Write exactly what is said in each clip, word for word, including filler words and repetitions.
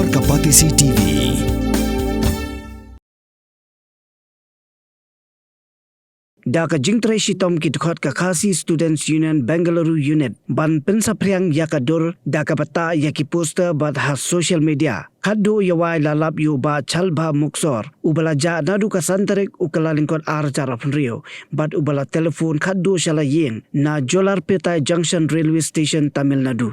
Ka Batesi T V. Da ka jingtrei shitom ki dkhot ka Khasi Students Union Bengaluru Unit ban pynsaphriang ïa ka dur da kaba tah ïa ki poster bad ha social media. Khadduh ïa wai la lap ïa u Bah Chalbha Muksor, uba la jah naduh ka san tarik u Kyllalyngkot ar hajar arphew hynriew, bad uba la telephone khadduh sha la ïing na Jolarpeta Junction Railway Station, Tamil Nadu.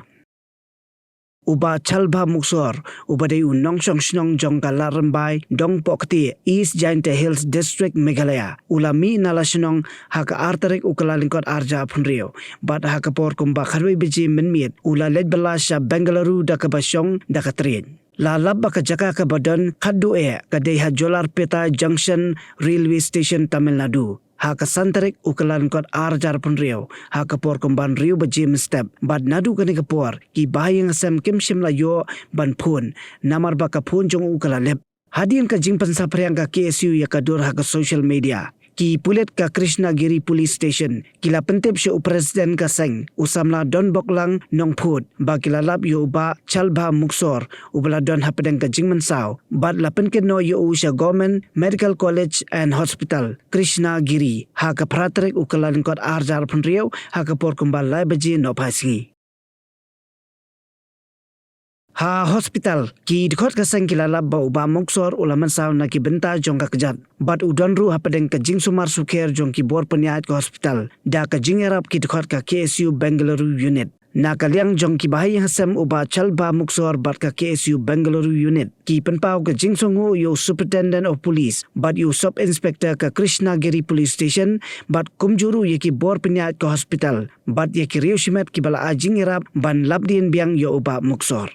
U Bah Chalbha Muksor, uba dei u nongshong shnong jong ka Ladrymbai, Dongpohktieh, East Jaintia Hills District, Meghalaya, u la mih na la shnong ha ka ar tarik u Kyllalyngkot ar hajar arphew hynriew, bad ha ka por kumba khatwei baje mynmiet u la leit bylla sha Bengaluru da kaba shong da ka train. La lap ba ka jaka kaba don khadduh eh ka dei ha Jolarpeta Junction Railway Station, Tamil Nadu, ha ka san tarik u Kyllalyngkot ar hajar arphew hynriew, ha ka por kumba hynriew baje mynstep, bad naduh kane ka por ki bahaïing hasem kim shym la ïoh ban phone, namar ba ka phone jong u ka la lip. Hadien ka jingpynsaphriang ka K S U ïa ka dur ha ka social media, ki pulit ka Krishnagiri Police Station ki la pyntip sha u president ka seng, u samla Donboklang Nongphut, ba ki la lap ïa u Bah Chalbha Muksor, uba la don hapdeng ka jingmynsaw, bad la pynkynnoh ïa u sha Government Medical College and Hospital, Krishnagiri, ha ka phra tarik u Kyllalyngkot ar hajar arphew hynriew, ha ka por kumba lai baje nohphai sngi. Ha hospital, ki dkhot ka seng ki la lap ba u Bah Muksor u la mynsaw na ki bynta jong ka kjat, bad u don ruh hapdeng ka jingsumar sukher jong ki bor pynïaid ka hospital, da ka jingïarap ki dkhot ka K S U Bengaluru Unit. Na ka liang jong ki bahaïing hasem u Bah Chalbha Muksor bad ka K S U Bengaluru Unit ki pynpaw ka jingsngewnguh ïa u Superintendent of Police bad ïa u Sub Inspector ka Krishnagiri Police Station, bad kumjuh ruh ïa ki bor pynïaid ka hospital bad ïa ki riewshimet kiba la ai jingïarap ban lap dien biang ïa u Bah Muksor.